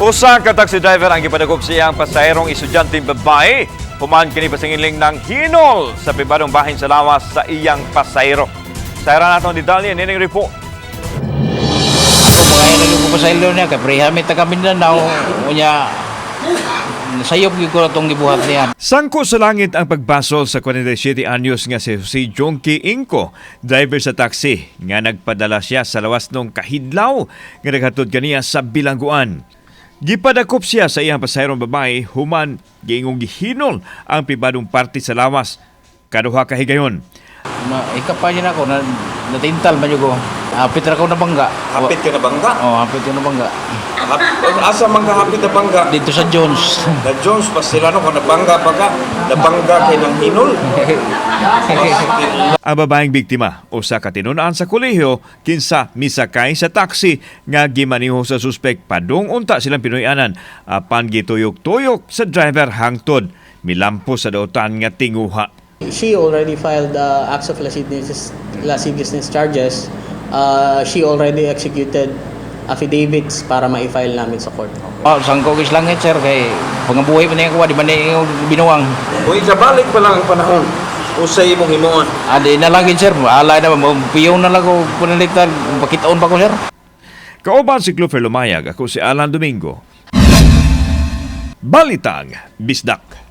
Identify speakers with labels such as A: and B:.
A: Usa ka taxi driver ang gipadakop sa iyang pasaherong estudyanteng babae human kini pasingiling ng hinol sa pribadong bahin sa lawas sa iyang pasahero. Sa nato ang detalye nining report.
B: Ako mga na ko pasaylo niya kay preha mi taga Mindanao, unya sayop gyud ko atong gibuhat niya.
A: Sangko sa langit ang pagbasol sa 47 anyos nga si Jose Jonky Inco, driver sa taxi, nga nagpadala siya sa lawas nung kahidlaw nga naghatod kaniya sa bilangguan. Gipadakop siya sa iyang pasaherong babae human giingong gihinol ang pribadong parte sa lawas kaduha ka higayon.
B: Ma ikapa niya nako na natintal man jud ko. Hapit ra ko nabangga.
C: Hapit ka na bangga?
B: Oh, hapit ko nabangga.
C: Asa man ka hapit na bangga?
B: Dito sa Jones.
C: Na Jones pa sila no, kung nabangga pa ka, nabangga kay ng hinol.
A: Ang babaeng biktima usa ka tinun-an sa kolehiyo kinsa misakay sa taxi nga gimaniho sa suspek padung unta silang Pinoy-anan apan gituyok-tuyok sa driver hangtod milampo sa dautan nga tinguha.
D: She already filed acts of lasciviousness charges. She already executed affidavits para ma-file namin sa court.
B: Oh, sangko gis langit, sir, kay pangabuhi man niya ko, di man niya binuang.
C: Kung isabalik pa lang ang panahon, usay imong himuon?
B: Adi na lang gid, sir, alay na mo piyon na lang ko panalitan, pakitaon pa ko, sir.
A: Kauban si Clover Lumayag, ako si Alan Domingo. Balitang Bisdak.